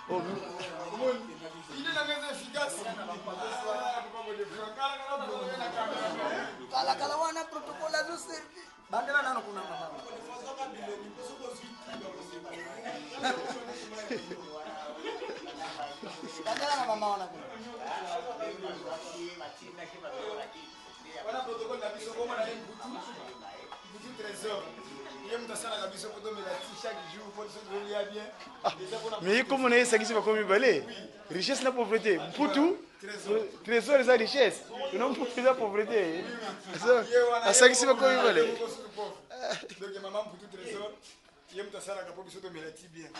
Oh, kalakala wana protocole azoservi bandela nano kuna mama bandela na mama wana kuna wana protocole na biso komona ye mbutu mbutu trésor ye moto asalaka biso po tomela ti chaque jour po biso tozolia bien ah, mais ye komona ye esangisi bakomi mibale richesse na pauvreté mputu trésor eza richesse na mputu eza pauvreté asangisi bakomi mibale donc mama mputu trésor ye moto asalaka po biso tomela ti bien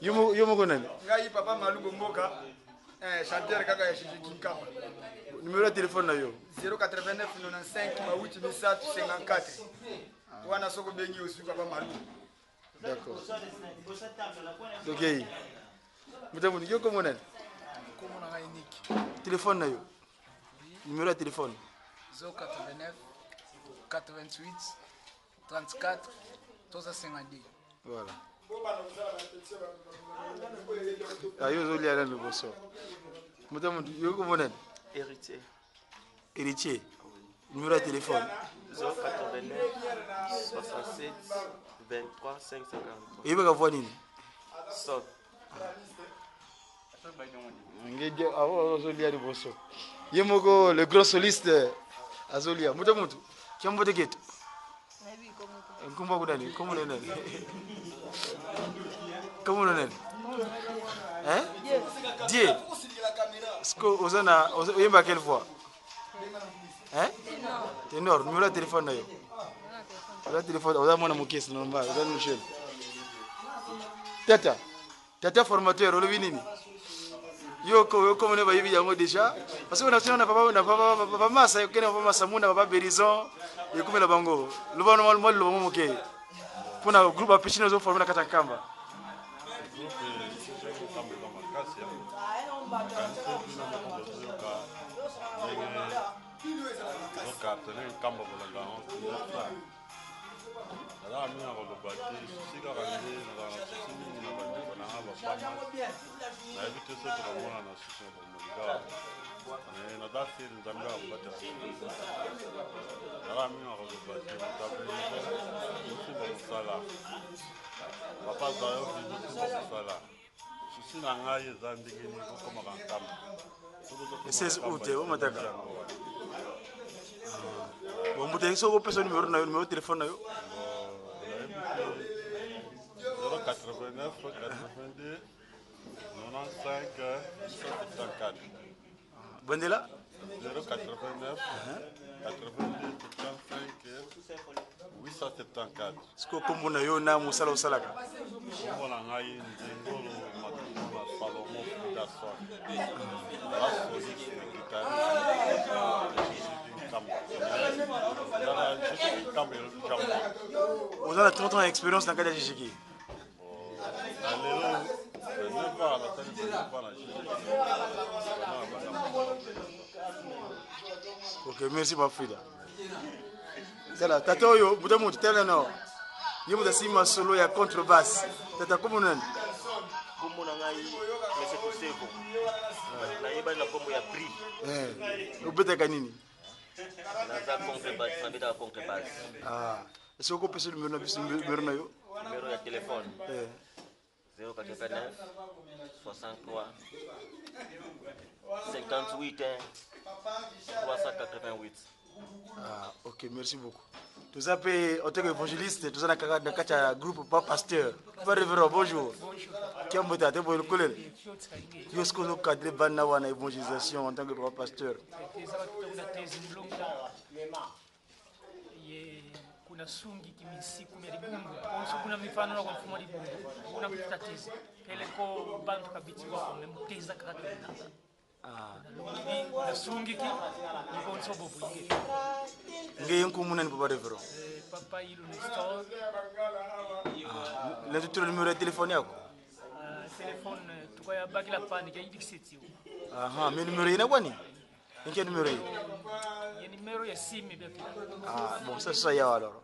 yo moko nani ngai papa malubo mboka eh, chanteur kaka ya gigi kinkamba numero ya telefone na yo 089 95 mawiti misato 54 wana soki obengi ozwi papa malubo d'accord tokei moto yo kombo nani kombo na ngai niki telefone na yo numero ya telefone 089 88 34 352 voilà ayo ah, ozolia nani liboso moto moto yo kombo nani héritier héritier numéro ya telefone 089 67 23 543 oyebaka voi nini sol ngedi azolia liboso ye moko le grand soliste azolia moto moto kiambote keto nkombo kunani nkombo na nani nkombo na nani hein die siko oza na oyemba quelle voix hein ténor numéro ya téléphone na yo oza téléphone oza mwana moke c'est normal oza michel tata Tata formateur olobi nini? Yo ko yo komone bayebi yango déjà parce que na na papa na papa papa masa yo kene papa masa muna papa Berizon ekomela bango loba no mwa loba mo moke pona groupe apeshi nazo former na kata kamba ndenge kolanda yango Nazalaka mingi na koloba te, susi kaka nde nazalaka na susi mingi na bandeko na nga bapama. Nayebi te soki tokomona na susu na bomoi kaka. Mais naza siri Nzambe akobatela biso. Nazalaka mingi na koloba te, moto ya bolingo osimba mosala. Papa Zayo biso simba mosala. Susi na ngai eza ndenge nini kokomaka nkamba. 16 août omataka bon moto ayeki soki opesa numero na yo numero telefone na yo 089 82 95 874 bandela 089 82 75 874 sikoyo nkombo na yo na mosala osalaka nkombo na ngai nzengolo matuma salomo dason la soliste guitariste oza na 30 ans ya expérience na kati ya jijiki ok merci bafrida tala tata oyo moto moto tala no ye moto asimbi masolo ya contrebasse tata kombo nani kombo na ngai mese kosevo nayebani na kombo ya prix eh, obetaka nini naza contrebasse nabetaka contrebasse ah, soki opesa numero na biso numero na yo numero ya telefone eh. 089 63 58 388. Ah, ok, merci beaucoup. toza mpe en tant qu'évangéliste toza na kati ya groupe pa pasteur pa révérend bonjour kiambota te boye lokolele yo soki ozokadre bana wana évangélisation en tant que papa pasteur ye kuna sungi kiminsiku mya libundu onso kuna mifano na kwa mfumo wa libundu kuna kutatiza pele ko bantu kabiti wako memuteza kakatuna ah. na sungiki nikonso bobu inge ngeye nkumu nani papa reverend eh, papa ilu nestor ah, lento tula numero ya telefone yako ah, telefone tukaya bakila pani ke idikisetiwo aha me numero yena kwani Ni quel numéro Il y a numéro ya simi bien Ah bon, ça ça y a alors.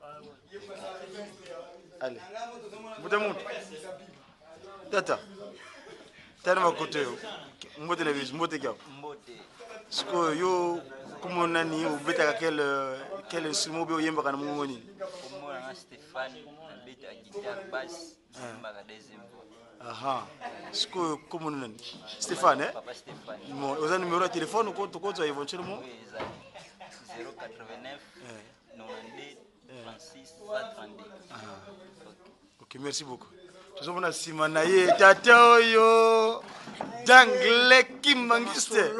Allez. Muta mutu. Tata tala makoto yo, mbote na biso, mbote kiao. Sikoyo yo kombo nani, obetaka quel instrument obe oyembaka na mongongo nini? Kombo na nga Stéphane, nabetaka guitare basse, nayembaka deuxième voix. Aha, sikoyo kombo nani? Stéphane, eh? Papa Stéphane. Bon, oza numéro ya téléphone tokozwa éventuellement? Oui, ezali 089 92 36 132. Ah. Ok, merci beaucoup. Tozomona nsima na ye tata oyo Dangle Kimbanguiste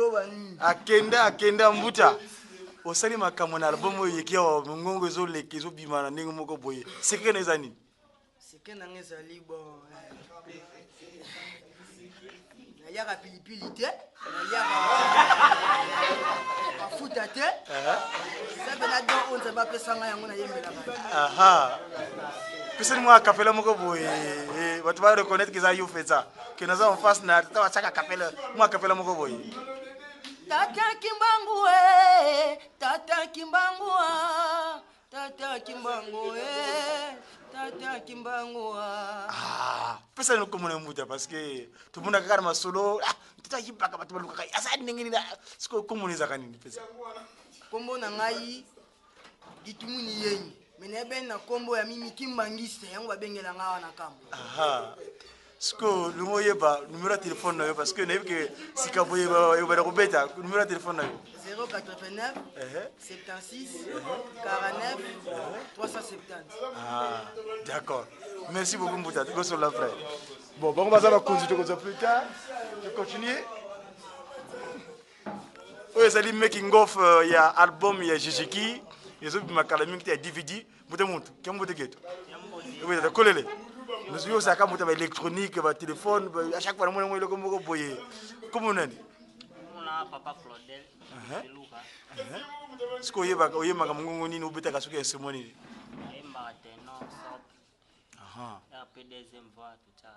akenda akenda. Mbuta, osali makambo na album oyo eyeki awa, mongongo ezoleka, ezobima na ndenge moko boye. Secret na eza nini? Secret nanga ezali, bon, naliaka pilipili te, naliaka mafuta te. Eza mpena don oyo Nzambe apesanga, yango nayembelaka. Aha, pesani mwa kapela moko boye, bato ba reconnaître ke eza yo mpenza, ke naza en face na tata batiaka kapela, mwa kapela moko boye. Tata Kimbangu e, tata Kimbangu a, tata Kimbangu e, tata Kimbangu a. Ah, pesani komona mbuta, parce que tomonaka kaka na masolo, ah, tata ayibaka, bato balukaka aza ndenge nini. Sikoyo komona ezaka nini mpenza? Nkombo na ngai Ditumuni Yenyi, me nayebeni na nkombo ya Mimi Kimbangiste, yango babengelanga awa na kambo. Aha, sikoyo lingo oyeba numéro ya telefone na yo, parce que nayebi ke sika boye ebanda kobeta. Numéro ya telefone na yo? 089 76 49 370. Ah, d'accord, merci beaucoup mbuta, tokosola frère. Bon, bango baza bakonzi, tokozwa plus tard. Je continue. Oyo ezali making of ya album ya Jijiki, ezobima kala mingi te, ya DVD. Mbote mutu ke, mbote keto oyezata kolele nozwi ozalaka moto ya baélectronique, batelefone. À chaque fois namoni yango eloko moko boye. Kombo nani? Mona papa Claudel. Luka. Soki oyebaka, oyembaka mongongo nini, obetaka soki instrument nini? Nayembaka ténor sop. Aha. Rp deuxième voix tout ça.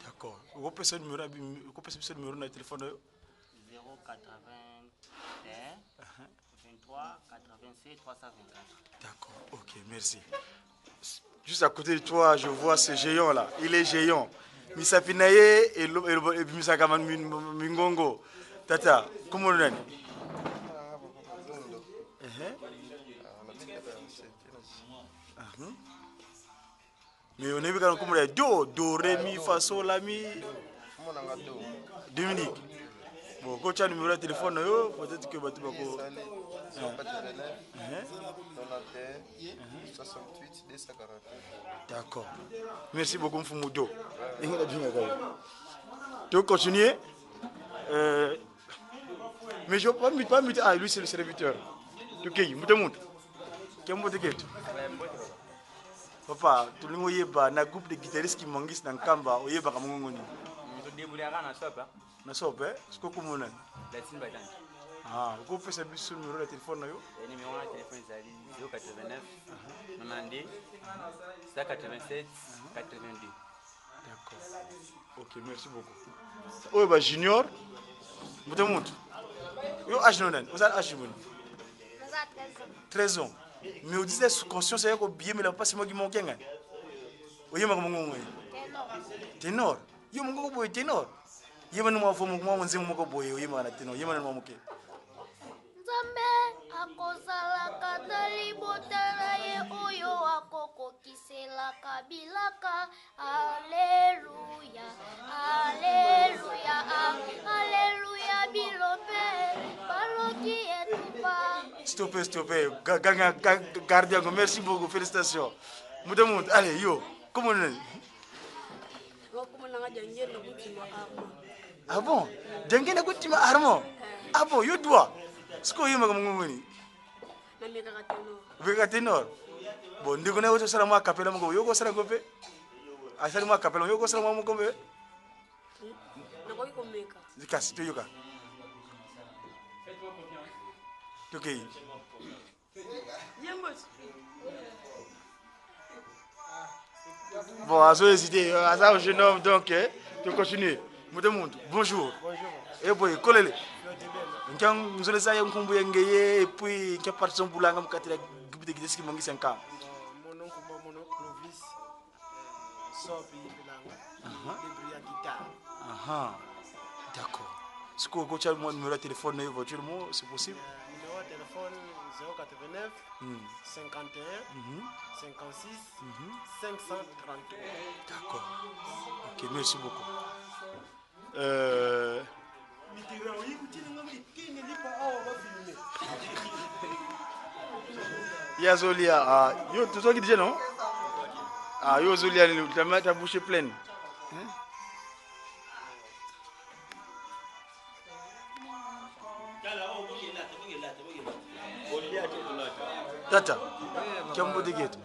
D'accord, okopesa numéro, okopesa biso numéro na telefone oyo? 081 23 87 324. D'accord, ok, merci. Juste à côté de toi, je vois ce géant là. Il est géant. Misapi na ye ebimisaka mingongo. Tata, kombo nani? Mais oyebi kaka nkombo ya do, do, ré, mi, fa, sol, la, mi. Dominique. Bon, kotya numéro ya téléphone na yo, peut-être que bato bako. 089 91 68 241. D'accord. Merci beaucoup, Mfumu Do. Tu continuer mais je pas pas. Ah, lui c'est le serviteur. Ok, mutu mutu. Kembo teketu. Papa, tolingi oyeba na groupe de guitaristes Kimbanguiste na Nkamba, oyebaka mongongo nini? Todébrouillaka na sop. Na sop, eh? Siko komona? Platine Batante. Ah, okopesa biso numéro ya telefone na yo? Numéro na telefone ezali 089 92 187 82. D'accord, ok, merci beaucoup. Oyo ba junior, moto motu yo, age no nani? Oza age boni? 13 ans, mais odisa conscience ya kobiyemela mpasi moki mokengani. Oyembaka mongongo ye ténor, yo mongongo boye ténor, yeba ni mwa fo mwa nzembo moko boye oyembaka na ténor, yeba ni mwa moke. Nzambe akozalaka na libota na ye oyo akokokiselaka bilaka. Aleluya, aleluya, aleluya, bilombe baloki etupa. Stoppez, stoppez. Ganga, gardien, merci beaucoup, félicitations. Mutu mutu, allez, yo. Comment on est? Kombo nanga Jangenda Kutima Arma. Ah bon? Jangenda Kutima Arma. Ah bon, yo dois. Siko yembaka mongongo nini? Namekaka ténor. Obekaka ténor. Bon, ndeko na yo osala mwa kapela moko, yo kosala ngo mpe? Asali mwa kapela, yo kosala mwa moko mpe? Nakoki komeka. Kasi toyoka. Tokei. Yembo. Bon, azo hésité, aza un jeune homme, donc eh, tu continues. Mutu mutu, bonjour. Bonjour. Et boy, kolele. Nka nzoleza ya nkumbu ya ngeye et puis nka partition bulanga mukatira groupe de guitaristes Kimbanguiste Nkamba. Mon nom, mon nom, Clovis. Sopi Elanga, débrouille ya guitare. Aha. D'accord. Sikoyo okotya mwa numéro ya téléphone na yo éventuellement, c'est possible? Numéro ya téléphone 089 51 56 533. D'accord. Ok, merci beaucoup. Mitterrand, oyi kotinanga mitene lipa awa bafilme. Ye azolia, ah, yo tozwaki déjà non? Ah, yo ozolia nini? Ta, ta bouche est pleine. Hein? Tata, kyambo getu.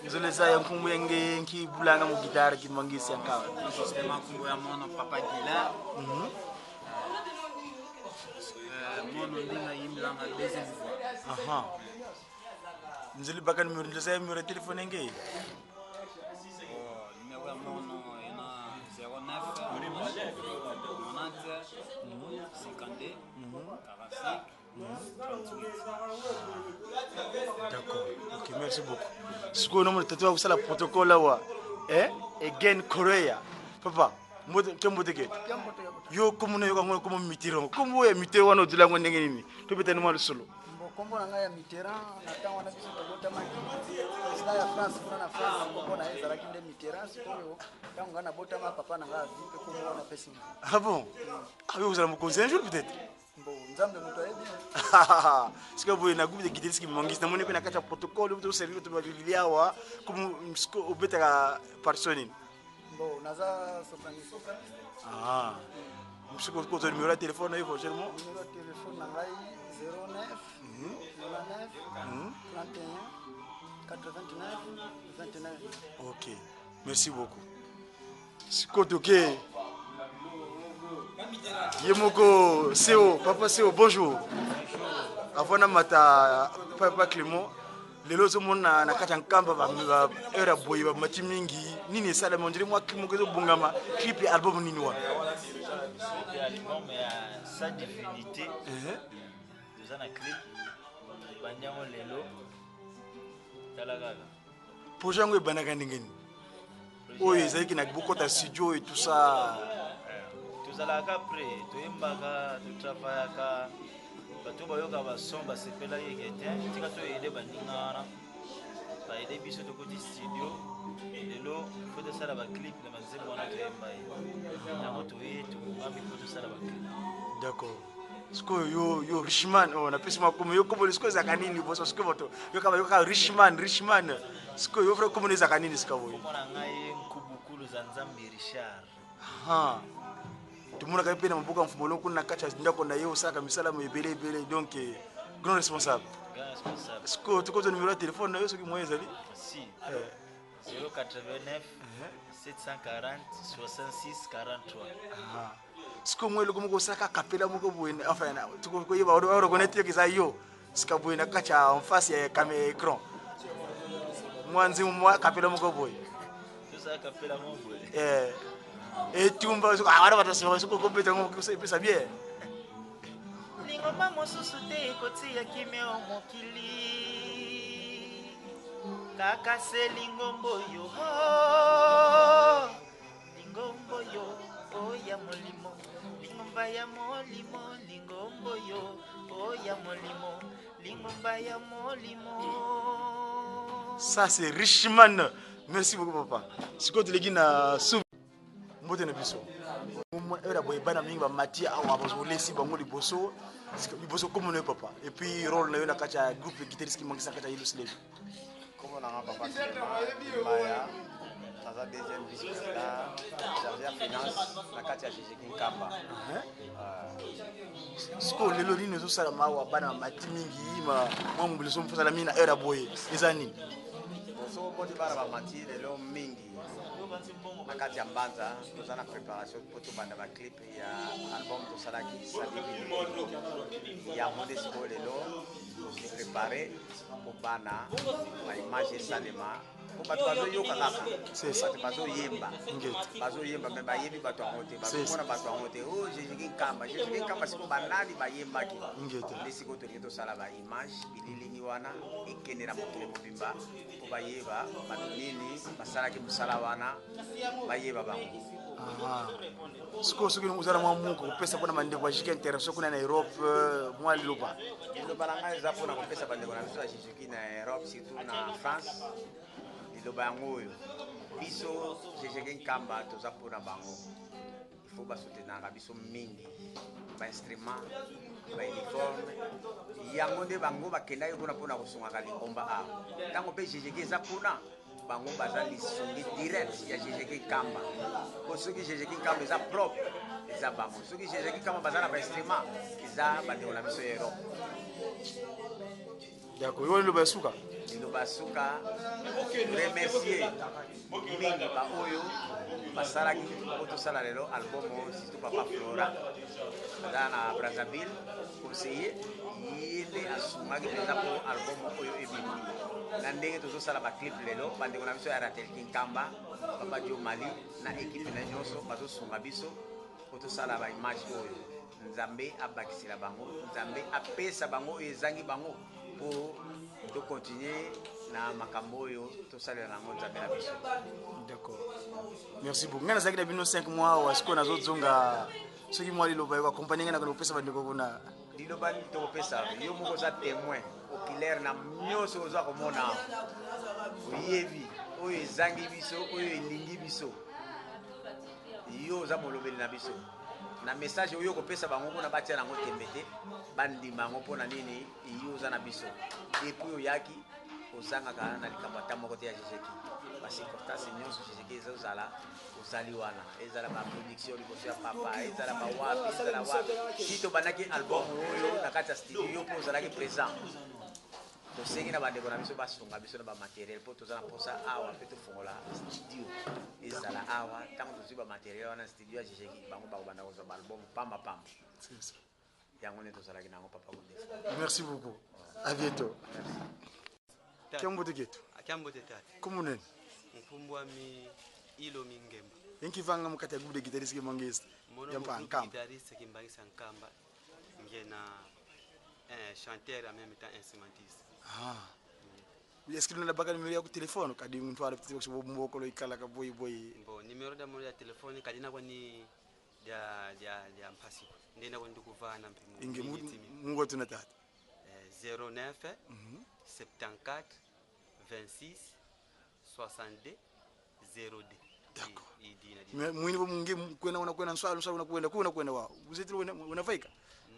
Nzoleza ya nkumbu yenge nki bulanga mu guitare ki mangisi yankawa. Justement, nkombo ya mono Papa Gila. Mono ndinga yimbilanga deuxième voix. Aha. Nzoli baka numéro nzoleza ya numéro ya téléphone yenge. Oh, numéro ya mono ena 09 90 52 45 38. D'accord. Ok, merci beaucoup. Sikoyo nomona tata akosala protocole awa. Eh? Again Korea. Papa, mbote ke mbote ke. Yo komona yo kango komo Mitterrand. Kombo ya Mitterrand wana odula ngo ndenge nini? Tobeta mwa lisolo. Mbo kombo na ngai ya Mitterrand, na ntango wana biso tobotamaki, président ya France kuna na France, kombo na ye ezalaki nde Mitterrand. Sikoyo ntango ngai nabotama, papa na ngai avi mpe kombo wana apesi ngai. Ah bon? Ah, yo ozala mokonzi un jour peut-être. Mbo Nzambe moto ayebi. Sikoyo boye na groupe de guitariste kimongisi namoni mpe na kati ya protocole toservi to balili awa komo sikoyo obetaka partition nini? Mbo naza sopraniste. Ah. Sikoyo kozwa numéro ya téléphone na yo éventuellement? Numéro ya téléphone na ngai 09 99 31 89 29. Ok, merci beaucoup. Sikoyo toke ye moko seo, papa Seo, bonjour. Avant namata papa Clément, lelo ozomona na kati ya Nkamba heure ya boye bamati mingi, nini esalami? Ondire mwa clip moko ezobongama, clip ya album nini wana? Album ya Sa Divinité. Toza na clip, ebandi yango lelo, tala kaka. Projet yango ebandaka ndenge nini? Oyo ezalaki na bokota studio et tout ça? Tozalaka prêt, toyembaka, totravayaka, bato bayoka bason basepelaki eke te, tika toyede baninga wana baede biso, tokoti studio lelo fo tosala baclip na banzembo wana toyemba ye yango, toye tokongami mpo tosala baclip. D'accord. Sikoyo yo Richman, oh, napesi makomo yo kombo sikoyo ezalaka nini liboso? Sikoyo bato yoka yoka Richman, Richman, sikoyo yo vrai kombo ezalaka nini sika boye? Kombo na ngai Nkubukulu za Nzambe Richard. Ha, tomonaka ye mpe na maboko ya mfumolo kuna na kati ya ndako na ye, osalaka misala mo ebele ebele, donc grand responsable. Grand responsable. Sikoyo tokozwa numéro ya telefone na yo soki moyen ezali? Si. 089 740 66 43. Ah. Sikoyo mwa eloko moko osalaka kapela moko boye, enfin tokoyeba oreconnaître yoki eza yo sika boye na kati ya en face ya kame écran, mwa nzimbu mwa kapela moko boye. Tosala kapela mo boye. Eh, etumba wana bato nsima soki okobeta yango epesa bien. Lingomba mosusu te ekotia kimia o mokili, kaka se lingombo yo, oh, lingombo yo oya molimo, lingomba ya molimo, lingombo yo oya molimo, lingomba ya molimo. Ça c'est Richman, merci beaucoup papa. Sikoyo toleki na su mbote na biso heure ya boye, bana mingi bamati awa, bazolesi bango liboso liboso. Kombo na yo papa, et puis rôle na yo na kati ya groupe guitariste kimangisa na kati ya Yelusalemi? Kombo na nga papa Clément Maya, naza deuxième vice président chargé ya finance na kati ya GG Nkamba. Sikoyo lelo nini ezosalama awa? Bana bamati mingi, mwa mobilisation mposala mingi na heure ya boye, eza nini? Soki omoni bana bamati lelo mingi na kati ya Mbanza, toza na préparation mpo tobanda baclip ya album tosalaki Sa Divinité. Yango nde sikoyo lelo toprépare mpo bana baimage esalema. Po bato bazoyoka kaka, bato bazoyemba, bazoyemba me bayebi bato yango te, bazomona bato yango te. O Jésus Nkamba, Jésus Nkamba, sikoyo banani bayembaki? Nde sikoyo tolingi tosala baimage, bililingi wana ekende na mokili mobimba mpo bayeba bato nini basalaki mosala wana, bayeba bango. Ah. Sikoyo soki oza na mwa muko kopesa mpona bandeko ya jika international kuna na Europe, mwa liloba. Liloba na ngai eza mpona kopesa bandeko na biso ya Jésus na Europe, surtout na France. Liloba yango oyo biso Jésus Nkamba toza mpona bango, il faut basoutenaka biso mingi, bainstrument, bauniforme, yango nde bango bakendaki kuna mpona kosungaka lingomba awa. Ntango mpe Jésus eza kuna, bango baza lisungi direct ya Jésus Nkamba, po soki Jésus Nkamba eza propre, eza bango. Soki Jésus Nkamba baza na bainstrument, eza bandeko na biso ya Europe. D'accord, yo liloba ya suka. Liloba ya suka, remercier mingi baoyo basalaki po tosala lelo album oyo, surtout papa Flora aza na Brazzaville, conseiller, ye nde asungaki mpenza mpo album oyo ebima na ndenge tozosala baclip lelo. Bandeko na biso ya Ratel Kinkamba, papa Dio Mali na ekipe na nyonso bazosunga biso mpo tosala baimage oyo. Nzambe abakisela bango, Nzambe apesa bango oyo ezangi bango mpo tokontinue na makambo oyo tosalela yango Nzambe na biso. D'accord, merci beaucoup. Ngai nazalaki na bino 5 mois awa, sikoyo nazozonga. Soki mwa liloba yo akompagne ngai nakende kopesa bandeko kuna. Liloba nini tokopesa? Yo moko oza témoin oculaire na nyonso oza komona awa, oyebi oyo ezangi biso, oyo elingi biso. Yo oza molobeli na biso na message oyo okopesa bango kuna, batia nango tembe te, bandima yango. Mpo na nini? Yo oza na biso depuis oyaki, ozangaka na likambo ata moko te ya Jejeki. Bacirconstance nyonso Jejeki ezozala, ozali wana, ezala baproduction liboso ya papa, ezala bawapi, ezala wapi. Si tobandaki album oyo na kati ya studio, yo mpo ozalaki présent. Tosengi na bandeko na biso basunga biso na bamateriel mpo toza na mposa awa mpe tofongola studio ezala awa. Ntango tozwi bamateriel wana, studio ya Jejeki, bango bakobanda kozwa baalbum pamba pamba. Yango nde tozalaki nango, papa Godefroid. Merci beaucoup, à bientôt. Kiambote ketu. Kiambote tata. Kumunene. Mfumbwami Ilomi Ngemba. Yenkivanga mukati ya groupe de guitariste kimbangiste Mono ya mo groupe Nkamba. guitariste kimbangisa Nkamba, ngena un chanteur en même temps instrumentiste. Ah. Est-ce que nous baka numéro ya ku téléphone kadi muntu ala peut-être ko mbokolo ikala ka boy boy? Bon, numéro da mo ya téléphone kadi na kwani dia dia dia mpasi ndenda kwani ndikuvana mpi mu Inge minute mi. Mungu tuna tata. 09 74 26 62 02. D'accord. Mais mwini bo munge kwenda una kwenda nswalo nswalo una kwenda kuna kwenda wa. Uzetiro una unavaika.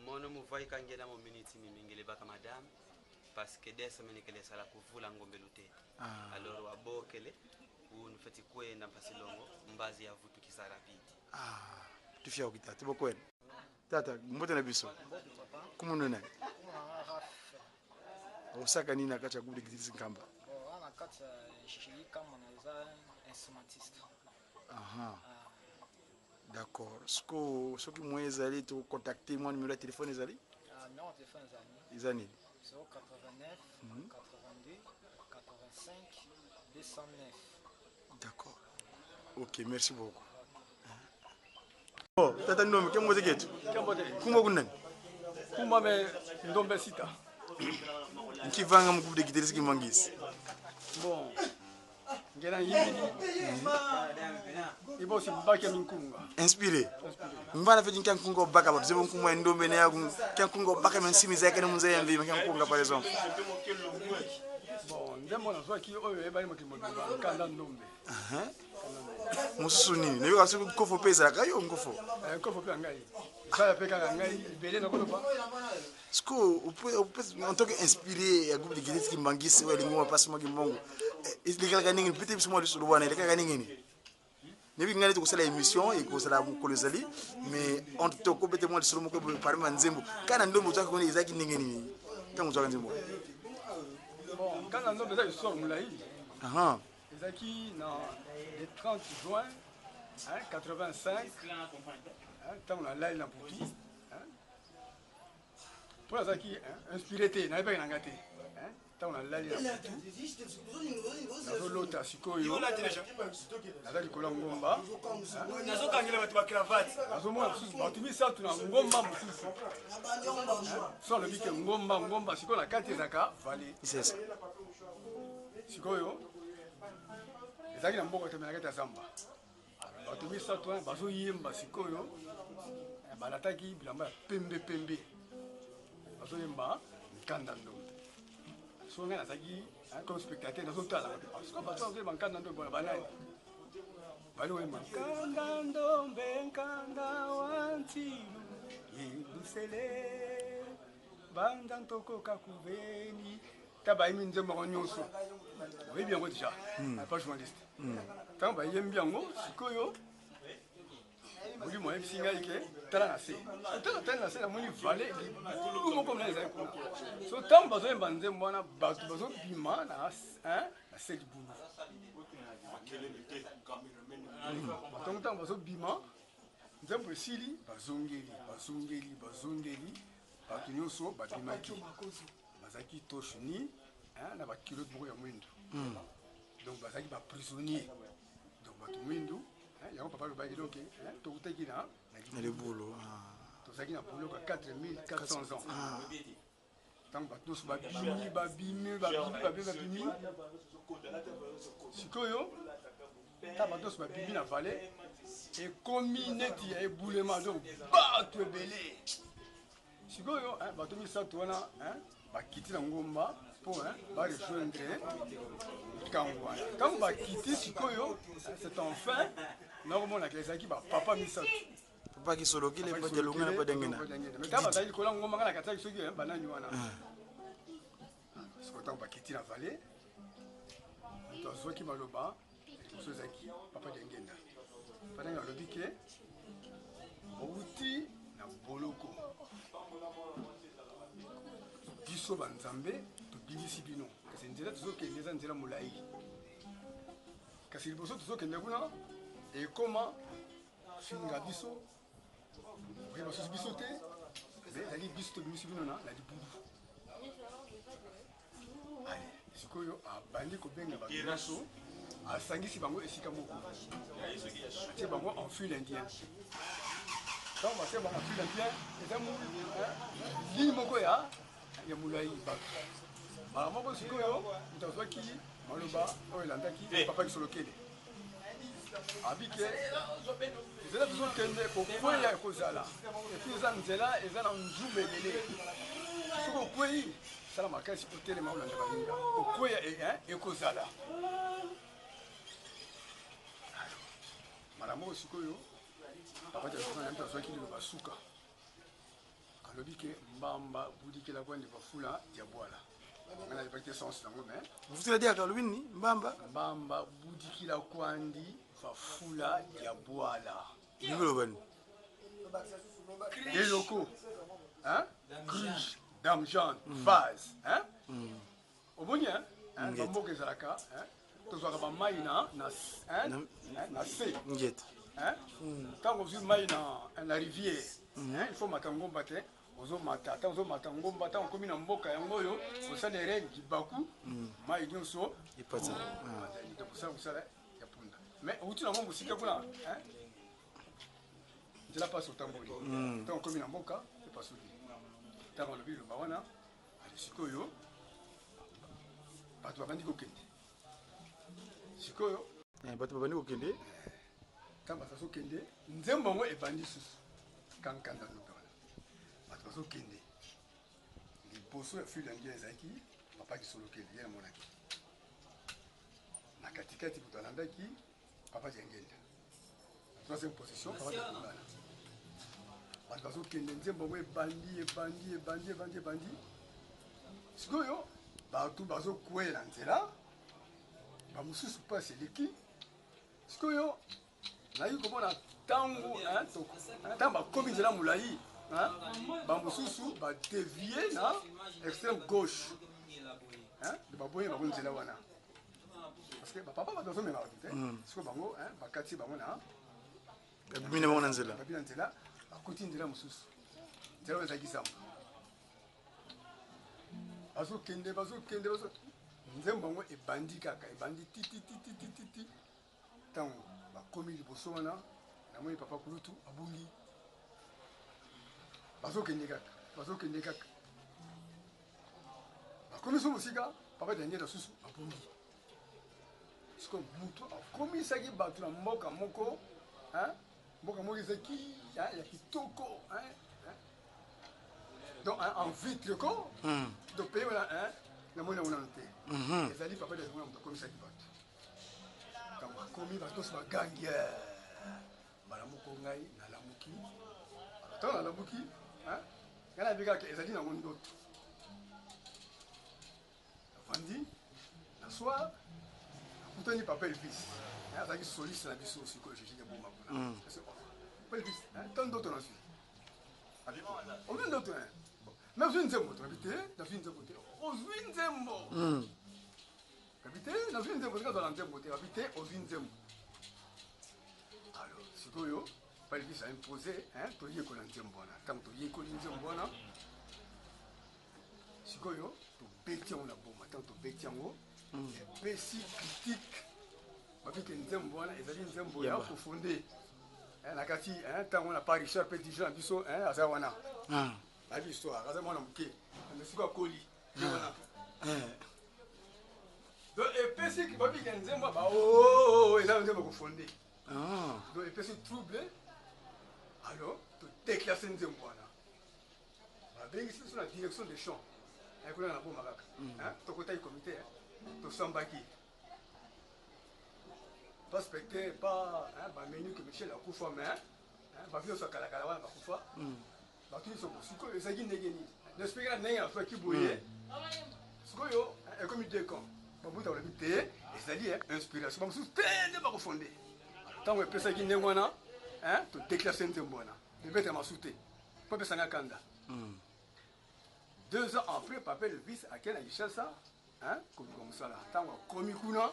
Mono muvaika ngena mo minute mi mingele baka madame parce que des semaines que les sala kuvula ngombe lutete. Ah. Alors wabokele unu feti kwenda mpasi longo mbazi ya vutu kisa rapide. Ah, tufia okita tubo kwenda. Tata, mbote na biso. Kumununa. Osaka nini na kati ya groupe de guitariste Nkamba? Bon, wana na kati ya Jiji Kamba naza instrumentiste. Aha. D'accord. Siko soki moyen ezali to contacter moi, numéro ya téléphone ezali? Ah, numéro ya téléphone ezali. Eza nini? 089 82 85 209. D'accord. Ok, merci beaucoup. Oh, tata Ndombe, kembo ketu. Kumba kunani? Kumba me Ndombe sita. Nkivanga mu groupe de guitariste Kimangisi. Bon. Ngena yimbi. Ibo si bake minkunga. Inspiré. Mbana feti nkia nkunga obaka bato zebo nkumwa ndombe ne yaku nkia nkunga obaka me nsimi zake ne munze ya mvima nkia nkunga par exemple. Bon, ndembo nazwaki oyo eyebani mokili mobimba, nkanda ndombe. Aha. Mosusu nini? Nayoka soki nkofo mpe ezalaka yo nkofo. Nkofo mpe ya ngai. Ezala mpe kaka ngai ebele nakoloba. Siko en tant que inspiré ya groupe de guitariste Kimbangisi oyo alingi mapasi mwa Kimbongo, elekalaka ndenge nini? Peut-être biso mwa lisolo wana elekaka ndenge nini? Nayebi ngai neti kosala émission ekozala mokolo ezali, mais entre temps kobete mwa lisolo moko boye parmi banzembo kaka na ndombe ozwaki kuna ezalaki ndenge nini ntango ozwaka nzembo? Bon, kaka na ndombe eza histoire molai. Aha. Ezalaki na le 30 juin, hein, 85, hein, ntango nalali na butu, hein, mpo nazalaki, hein, inspiré te, nayebaki na ngai te, hein. Ntango nalali na butu nazolota sikoyo naza likolo ya ngomba nazokangela bato bacravate nazomona mosusu bato misato na ngomba mosusu so alobi ke ngomba ngomba sikoyo na kati ezalaka vale sikoyo ezalaki na mboka teme na kati ya zamba bato misato wana bazoyemba sikoyo eh, balataki bilamba ya pembe pembe bazoyemba nkanda ndombe so ngai nazalaki eh, comme spectateur nazotala ah, sikoyo bato bazoyemba nkanda ndombe bona banani bali koyemba nkanda ndombe nkanda wa ntilu yelusele banda ntokoka kubeni ta bayembi nzembo yango nyonso oyebi yango deja hmm. pa journaliste hmm. ntango bayembi yango sikoyo molimo ayebisi ngai ke tala na se tala tala na se namoni vale libulu moko mona ezali kuna so ntango bazoyemba nzembo wana bato bazobima na se libulu batongo ntango bazobima nzembo esili bazongeli bazongeli bazongeli bato nyonso babimaki bazalaki torche ni na bakilote moko ya mwindu hmm. donc bazalaki baprisonnier donc bato mwindu yango papa alobaki donc tokutaki na na libulu ah. tozalaki na boloko ya 4400 ans ah. ntango bato nyonso babimi babimi babimi babimi babimi sikoyo ntango bato nyonso babimi na vale ekomi neti ya ebulema donc bato ebele sikoyo bato misato wana bakiti na ngomba mpo barejoindre likambo wana ntango bakiti sikoyo c'est enfin nakomonaka ezalaki bapapa misato papa kisolokile mpo dialunga na mpo diangenda ntango bazalaki likolo ya ngomba ngai nakataki soki banani wana ah. sikoyo ntango bakiti na vale moto azwaki maloba liboso ezalaki papa diangenda papa diangenda alobi ke outi na boloko biso banzambe tobimisi bino kasi nzela tozokende eza nzela molai kasi liboso tozokende kuna ekoma finga biso oyeba susu biso te me ezali biso tobimisi bino na libulu ale sikoyo abandi kobenga bato nyonso asangisi bango esika moko atie bango en file indien ntango batie bango en file indien eza ligne moko ya ya molai bato mbala moko sikoyo moto azwaki maloba oyo elandaki papa kisolokele abike nzela tozokende kokweya ekozala epuis eza nzela eza na nzumba ebele soki okwei sala makasi otelema olanda baninga okweya eh, ekozala mbala moko sikoyo papa jasoki azwaki liloba suka alobi ke mbamba budikela kwandi bafula diabwala nga nayebaki te sens nango mais bufutela diaka alobi nini mbamba mbamba budikila kwandi bafula diabwala elingi koloba nini des locaux hein cruche dame jeanne mm. vase hein mm. omoni hein bamboka ezalaka tozwaka bamai na na se ntango ozwi mai na rivière il faut mata ngomba te ozomata ntango ozomata ngomba ntango okomi na mboka yango oyo osala ere libaku hmm. mai nyonso kosala mosala ya punda mais outi nango mosika kuna nzela mpasi otamboli hmm. ntango okomi na mboka epasuki ntango alobi liloba wana sikoyo bato babandi kokende sikoyo eh, bato babandi kokende ntango bato bazokende nzembo yango ebandi susu kankanda ndobe wana bato bazokende liboso ya file yangi ezalaki papa kisolokeli ye namonaki na katikati moto alandaki papa diangenda troisième position papa diangenda bato bazokende nzembo yango ebandi ebandi ebandi ebandi ebandi sikoyo bato bazokwela na nzela bamosusu mpasi eleki sikoyo nayaki komona ntango ntango bakomi nzela molai bamosusu badevie na extrême gauche baboyi bango nzela wana parce que bapapa bato bazomema bato te hmm. sikoyo bango bakati bango na babimi na bango na nzela babimi na nzela bakoti nzela mosusu nzela oyo ezalaki zamba. Bazokende, bazokende, bazo nzembo yango ebandi kaka, ebandi titititititi. Ntango bakomi liboso wana, namoni papa kulutu abungi. Bazokende kaka, bazokende kaka, bakomi so mosika, papa Daniel asusu abungi. Sikoyo moto akomisaki bato na mboka moko, hein? Mboka moko ezalaki ya kitoko, hein? Donc en vitre ko. Donc pays wana, hein, namoni yango nano te. Ezali papa Daniel moto akomisaki bato. Ntango akomi, bato nyonso bagangi mbala moko. Ngai nalamuki. Ntango nalamuki, ngai nayebi kaka ezali nango ndoto. Navandi na soir, nakutani papa Elvis, azalaki soliste na biso sikoyo, Gigi Boma kuna. Papa Elvis, ntango ndoto nazwi, ozwi ndoto mais ozwi nzembo? Tonabi te, nazwi nzembo te. Ozwi nzembo? Babi te, nazwi nzembo te, kazala nzembo te. Babi te, ozwi nzembo. Alors sikoyo Elvis a imposé toyekola nzembo wana. Ntango toyekoli nzembo wana, sikoyo tobeti yango na Boma. Ntango tobeti yango, epesi critique, babike nzembo wana ezali nzembo ya kofonde na kati. Ntango wana pa Richard mpe dijon na biso aza wana, bayebi histoire, aza mwana moke, mais sikoyo akoli ye wana. Donc epesi babike nzembo bao eza nzembo kofonde. Donc epesi trouble. Alors todéclasse nzembo wana, babengisi biso na direction de chant kuna na Boma kaka. Tokotaki comité, tosambaki prospecte pa bamenu ke Michel akufa, mais bavi nyonso ya kalakala wana bakufa. Bato nyonso, sikoyo ezalaki ndenge nini? Naexpliquer na ndenge nazwaki boye. Sikoyo ekomi deux camps. Babuta balobi te, ezali inspiration. Bamosusu te, nde bakofonde. Ntango epesaki ndenge wana, todéclasse nzembo wana, ebeta masu te mpo epesanga kanda. 2 ans après, papa Elvis akei na Kinshasa koluka mosala. Ntango akomi kuna,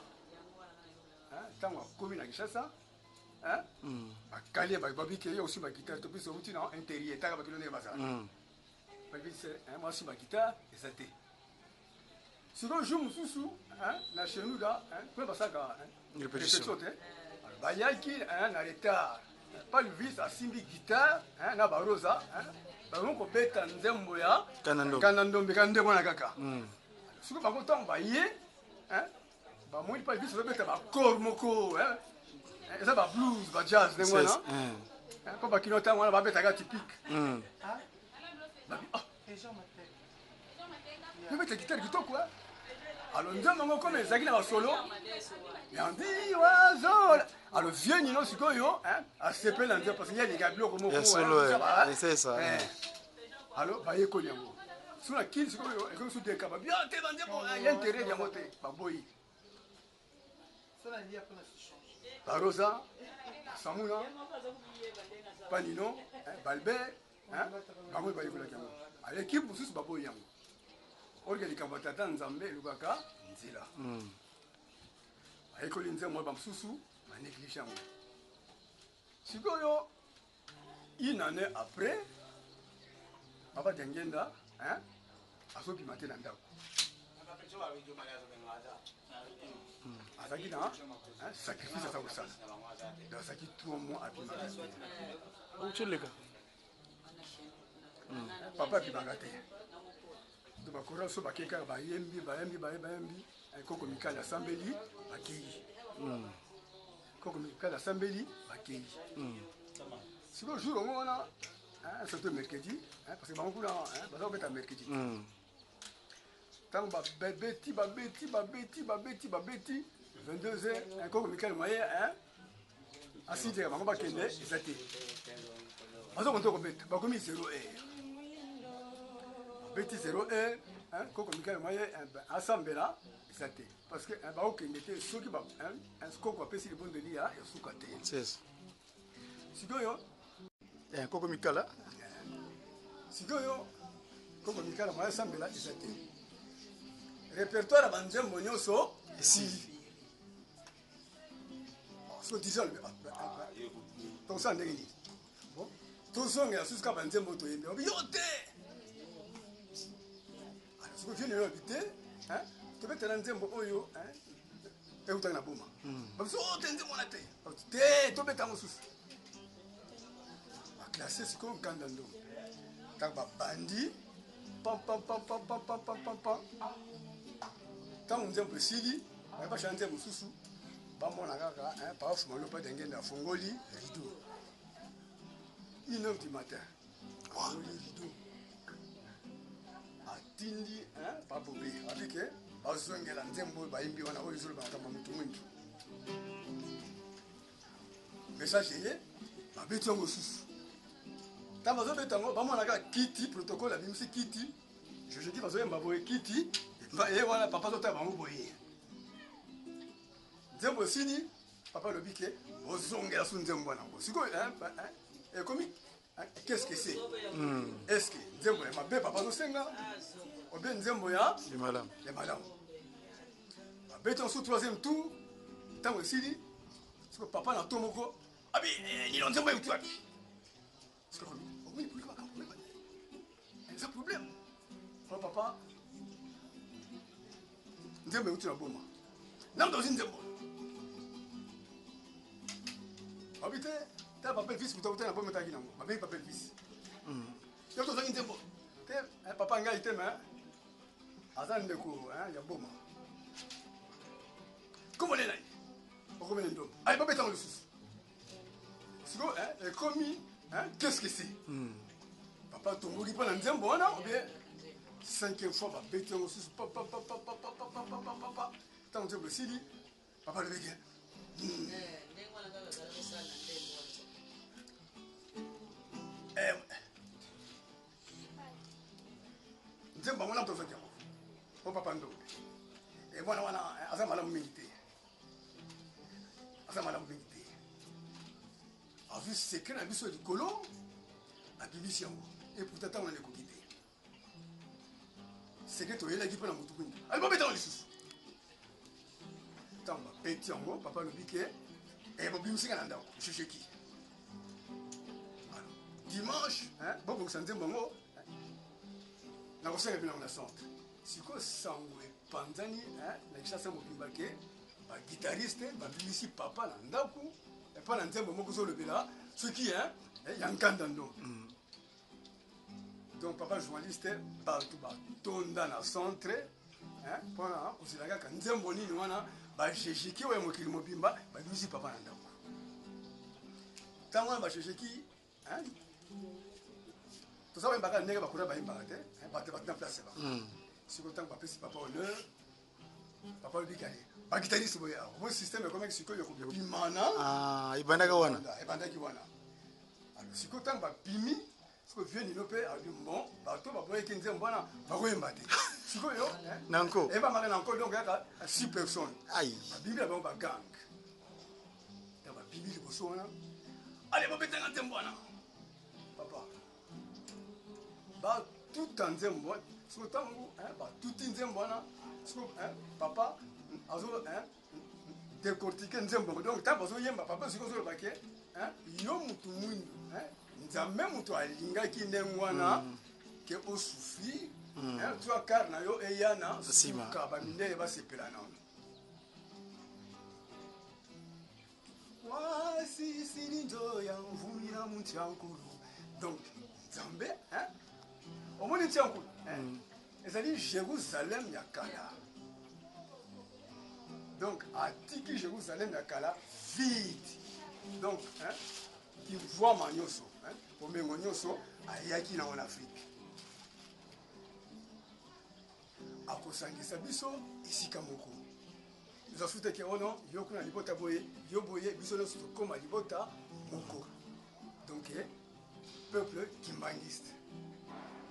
ntango akomi na Kinshasa, bakali babike ye osimba guitare to biso outi na intérieur taka bakino ndenge bazala. Babise mwasi guitare eza te. Sikoyo jour mosusu na Chenuda kuna basalaka répétition te, bayaki na retard. Pa Elvis asimbi guitare na barosa, bango kobeta nzembo ya Kanda Ndombe, ka ndenge wana kaka. Sikoyo bango ntango baye, bamoni pa Elvis azobeta baaccord moko eza bablues, bajazz ndenge wana, mpo bakino ntango wana babetaka typique. Babi yobeta guitare kitoko. Alors nzembo yango comme ezalaki na basolo yandi wazola, alors vieux Nino sikoyo asepeli na nzembo parce que ye alingaka biloko moko. Alors bayekoli yango so na kini. Sikoyo ekomi so deka babi te, banzembo ya intérêt yango te, baboyi. Barosa, Samuna, Panino, Balbert, bango bayekolaki yango. Équipe mosusu baboyi yango. Orke likambo ya tata Nzambe elukaka nzela. Bayekoli nzembo, bamosusu banéglige yango. Sikoyo une année après, papa Diangenda azobima te na ndako. Azalaki na sacrifice aza kosala, donc azalaki 3 mois abimaka te. Oleka. Papa abimaka te. Donc bakora so bakei kaka, bayembi, bayembi, bayembi. Koko Mikali asambeli, bakei. Koko Mikali asambeli, bakei. Sikoyo jour yango wana, surtout mercredi, parce que bango kuna baza kobeta mercredi. Ntango babeti, babeti, babeti, babeti, babeti 22 heures, koko Mikali moye asideka bango bakende eza te. Baza konte kobeta, bakomi 0 heure, babeti 0 heure. Koko Mikali moye asambela eza te, parce que baokende te soki koko apesi libondeli ya suka te. Sikoyo koko Mikala, sikoyo koko Mikala moye asambela eza te. Répertoire ya banzembo nyonso esili. So disa tosala ndenge nini? Bon, tozongela susu kaka banzembo toyembi. Yo te. Sikoyo vieux lelo abi te, hein, tobetela nzembo oyo, hein, eutaki na boma. Babiso oh, te nzembo wana te. Te tobeta yango susu. Baklasse sikoyo nkanda ndombe. Ntango babandi pam pam pam pam pam pam pam pam pam. Ntango nzembo esili, baye bashala nzembo mosusu, bamona kaka hein, papa Fumalo pa Dengende afongoli rideau. 1 heure du matin. Afongoli rideau. Atindi hein, babobe abike bazongela nzembo oyo bayimbi wana oyo ezoloba makambo ya motu mwindu. Message eye babeti yango susu. Ntango bazobeta yango bamona kaka kiti protocole abimisi kiti jojeki bazoyemba boye kiti ye wana papa azotala bango boye nzembo esili papa alobi ke bozongela su nzembo wana yango sikoyo ekomi qu'est-ce que c'est est ce que nzembo ya mabe papa azosenga obe nzembo ya malamu ya malamu babeti yango su troisième tour ntango esili sikoyo papa na to moko abi nino nzembo euti wapi sikoyo omoni polika makambo eza problème po papa nzembo euti na boma na moto ozwi nzembo babi te ta papa elvis moto akuta na boma etaki nango babengi papa elvis yo tozangi nzembo te papa ngai te me aza ndeko ya boma komone na ye okomene ndombe aye babetango lisusu sikoyo ekomi qu'est-ce que c'est papa atomboki mpo na nzembo wana ou bien cinquième fois babeti yango susu papapapapapapapapa ntango nzembo esili papa alobeki nzembo yango na tozwaki yango po papa ndombe mwana wana aza malamu mingi te aza malamu mingi te azwi secret na biso likolo abimisi yango eputa ntango nani ekoki te secret toyelaki mpo na motu mwindu ali babeta yango lisusu ntango babeti yango papa alobi ke bobimisi nga na ndako jugeki dimanche bobongisa nzembo yango nakosenga bino yango na centre sikoyo sango epanzani na kinshasa mobimba ke baguitariste babimisi papa na ndako epa na nzembo moko ozolobela soki ya nkanda ndo donc papa journaliste bato batonda na centre mpona kozela kaka nzembo nini wana bagegeki oyo ya mokili mobimba babimisi papa na ndako ntango wana bagegeki toza bayembaka ndenge bakura bayembaka te bato bato na place bango sikoyo ntango bapesi papa honneur papa alobi kale bagitariste boye awa omoi système ekomaki sikoyo kobimana ebandaki wana ebandaki wana alors sikoyo ntango babimi sikoyo vieux nino mpe alobi bon bato baboyaki nzembo wana bakoyemba te sikoyo nanko eyembamaka nanko donc yaka 6 personnes babimi na bango bagang ntango babimi liboso wana ale bobetanga nzembo wana papa batuta nzembo wana siko ntango batuti nzembo wana siko papa azo décortiquer nzembo yango donc ntango bazoyemba papa siko ozoloba ke yo mutu mwindu nzambe moto alingaki ndenge wana ke osouffrir trois quart na yo eya na suka bamindele basepela nano wasisili nzoya mvumira muntiankulu donc nzambe omoni ntiankulu ezali jérusalem ya kala donc atiki jérusalem ya kala vide donc kimvwama nyonso bomengo nyonso ayaki nango na afrike akosangisa biso esika moko eza susu te ke ono yo kuna libota boye yo boye biso nyonso tokóma libota moko donc peuple kimbangiste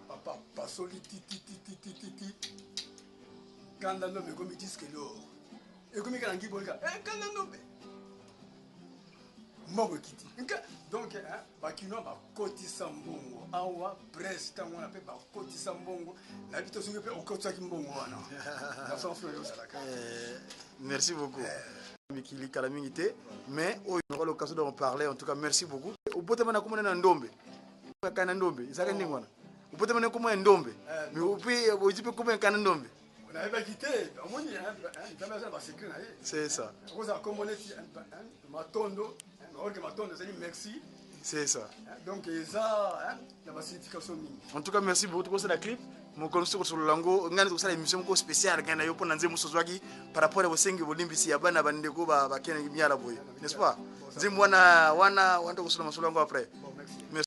papa pasoli titititititi kanda ndombe ekomi diske lor ekomi kaka na ngibolika kanda ndombe mbongo ekiti donc bakinois bakotisa mbongo awa presse ntango wana mpe bakotisa mbongo nayebi te soki mpe okotisaki mbongo wana na sens oyo ozalaka merci beaucoup mikili kala mingi te mais oyo aura l'occasion d'en parler en tout cas merci beaucoup obotama na komona na ndombe kaka na ndombe ezalaka ndenge wana Obotama na nkombo ya Ndombe. Mais ope ozwi mpe nkombo ya Nkana Ndombe. Nayebaki te, omoni, Nzambe aza na basecret na ye. C'est ça. Okozala nkombo neti Matondo, orke Matondo ezali merci. C'est ça. Donc eza na basignification mingi. En tout cas, merci beaucoup. Tokosala clip mokolo mosusu, kosolola yango ngai, tokosala émission moko spéciale ngai na yo mpo na nzembo mosusu ozwaki par rapport ya bosengi bolimbisi ya bana bandeko bakene miala boye, n'est-ce pas? Nzembo wana wana wana, tokosolola masolo yango après.